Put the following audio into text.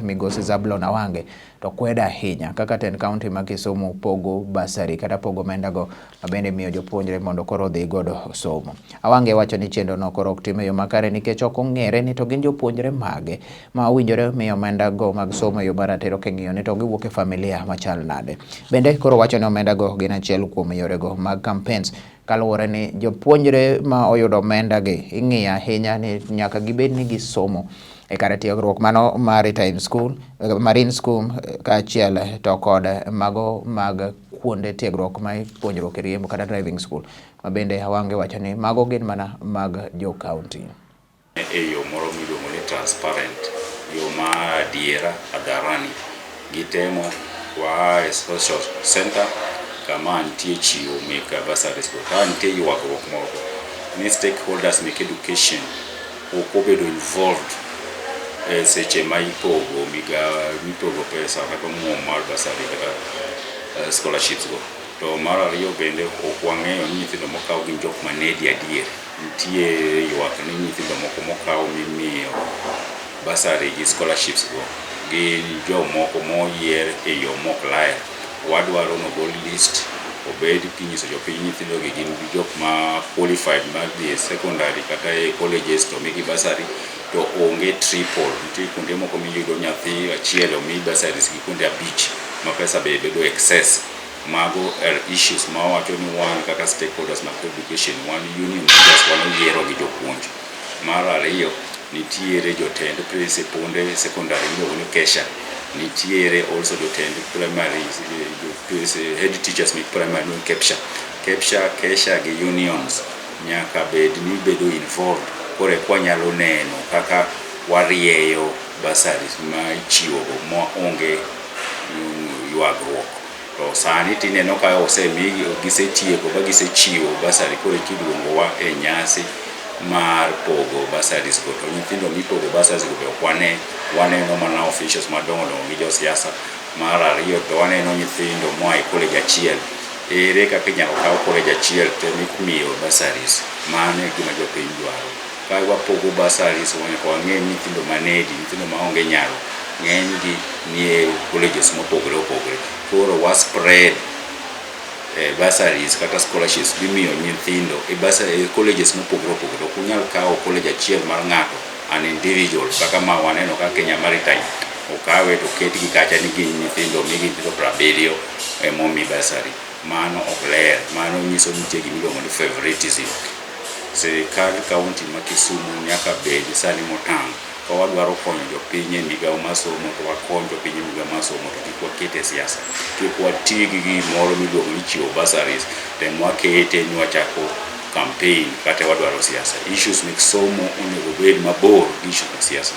Migosi Zablon Awange to kwedo ahinya kaka tend kaunti ma Kisumu pogo bursary kata pogo omenda go mabende miyo jopuonjre mondo koro odhi godo somo. Awange wacho ni chenro no koro ok tim e yo makare nikech ok ong'ere ni to gin jopuonjre mage ma owinjore miyo omenda go mag somo e yo maratiro king'iyo ni to giwuok e familia machal nade. Bende koro wacho ni omenda go gin achiel kuom yorego mag campaigns kaluwore ni jopuonjre ma oyudo omenda gi ing'iyo ahinya ni nyaka gibed ni gisomo e kar tiegruok mano Maritime School, Marine School kaachiel to kod mago mag kuonde tiegruok ma puonjruok e riembo kata driving school ma bende Awange wacho ni mago gin mana mag jo county. E yo moro miluongo ni transparent, yo ma adiera hadharani. Gitemo waa e social center kama nitie chiwo mek bursaries go. Ka nitie ywagruok moko ni stakeholders mek education ok obedo involved e seche ma ipogo migawo mipogo pesa kata omuom mar bursary kata scholarships go. To mar ariyo bende, ok wang'eyo ni nyithindo mokaw gin jok manedi adier. Nitie ywak ni nyithindo moko mokaw mimiyo bursary gi scholarships go gin jomoko moyier e yo mok ler. Wadwaro nogol list obed kinyiso jopiny nyithindo gi gin jok ma qualified mar dhi e secondary kata e colleges to migi bursary to onge triple. Nitie kuonde moko miyudo nyathi achiel omi bursaries gi kuonde abich ma pesa be bedo excess. Mago are issues ma wawacho ni wan kaka stakeholders mag education, wan union leaders, wan oyiero gi jopuonj. Mar ariyo, nitiere jotend sikunde secondary miluongo ni KESHA, nitiere also jotend primary, head teachers mek primary miluongo ni KEPSHA. KEPSHA, KESHA gi unions nyaka bed ni bedo involved koro eka wanyalo neno kaka warieyo bursaries ma ichiwo go ma onge ywagruok. To sani tineno ka osemigi, gisetieko ba gisechiwo bursary, koro eka iluongowa e nyasi mar pogo bursaries go. To nyithindo mipogo bursaries go be ok wane, waneno mana officials madongo dongo gi josiasa. Mar ariyo, to waneno nyithindo moa e college achiel. Ere kaka inyalo kaw college achiel to imiyo bursaries? Mano e gima jopiny dwaro. Ka wapogo bursaries, nyaka wang'e ni nyithindo manedi, nyithindo maonge nyalo ng'eny gi nie colleges mopogore opogore. Koro wa spread bursaries kata scholarships mimiyo nyithindo e bursary e colleges mopogore opogore. Ok unyal kawo college achiel mar ng'ato, an individual, kaka ma waneno ka Kenya Maritime okawe to oketgi kacha ni gin nyithindo omigi nyithindo 70 emomi bursary. Mano ok ler, mano nyiso ni nitie gimiluongo ni favoritism. Sirikal kaunti ma Kisumu nyaka bed sani motang'. Ka wadwaro konyo jopiny e migawo mar somo, to wakony jopiny e migawo mar somo, to kik waket e siasa. Kik wati gi gimoro miluongo ni chiwo bursaries to emwakete ni wachako campaign kata wadwaro siasa. Issues mek somo onego bed mabor gi issues mag siasa.